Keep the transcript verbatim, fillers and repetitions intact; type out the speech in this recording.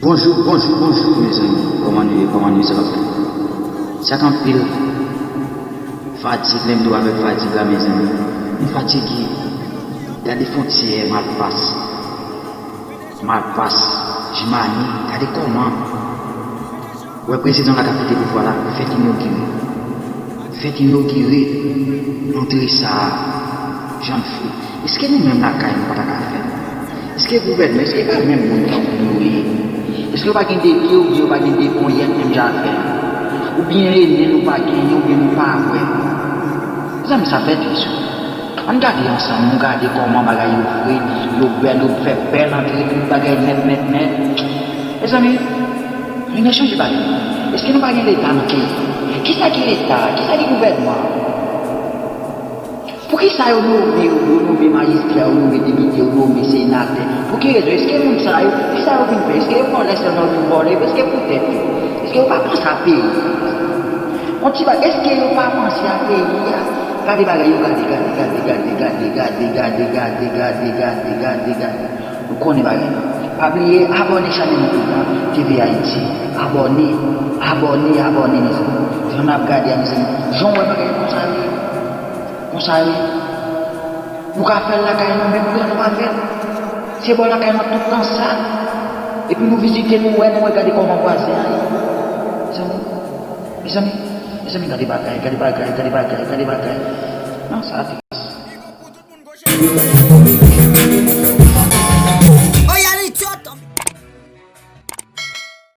Bonjou, bonjou, bonjou, mezanmi. Kòman nou ye? Kòman nou ye? Sa k ap fèt? Sa k anpil? Fatig, lè m di w avèk fatig la, mezanmi. M fatige. Gade fwontyè Malpas. Malpas, Jimani, gade kòman. Wè prezidan la k ap kite pouvwa la, fèt inogire. Fèt inogire antre sa a, Jean Fou. Èske nou menm lakay nou pa ta ka fè l? Èske gouvènman, èske pa menm moun tankou nou yo ye? Èske yo pa gen de pye oubyen yo pa gen de ponyèt menm jan avè nou? Oubyen e nen nou pa genyen oubyen nou pa wè? Mezanmi, sa fè tris wi. Ann gade ansanm, nou gade kòman bagay yo fre, yo bèl, yo fè bèl antre tout bagay nèt, nèt, nèt. Mezanmi, nou chanje bagay. Èske nou pa gen Leta nan peyi? Kisa ki Leta? Kisa ki gouvènman? Poukisa yo nome, yo nome majistra, yo nome depite, yo nome senatè? Pou ki rezon? Èske moun sa yo, kisa yo vin fè? Èske yo vòlè sèlman yo vin vòlè? Èske pou tèt yo? Èske yo pa panse a peyi? On ti bagay, èske yo pa panse a peyi a? Gade bagay yo, gade, gade, gade. Nou konnen bagay la. Pa bliye abòne chanèl nou tou an, T V Ayiti. Abòne, abòne, abòne, mezanmi. Jan n ap gade a, mezanmi. Jan w wè bagay konsa yo ye. Konsa yo ye. Nou ka fè l lakay nou, men pou nou pa fè l. Se bò lakay nou tout tan sa. Epi nou vizite, nou wè, nou wè, gade kòman vwazen an ye. Mezanmi, mezanmi, mezanmi, gade bagay, gade bagay, gade bagay, gade bagay. Non, sa tris.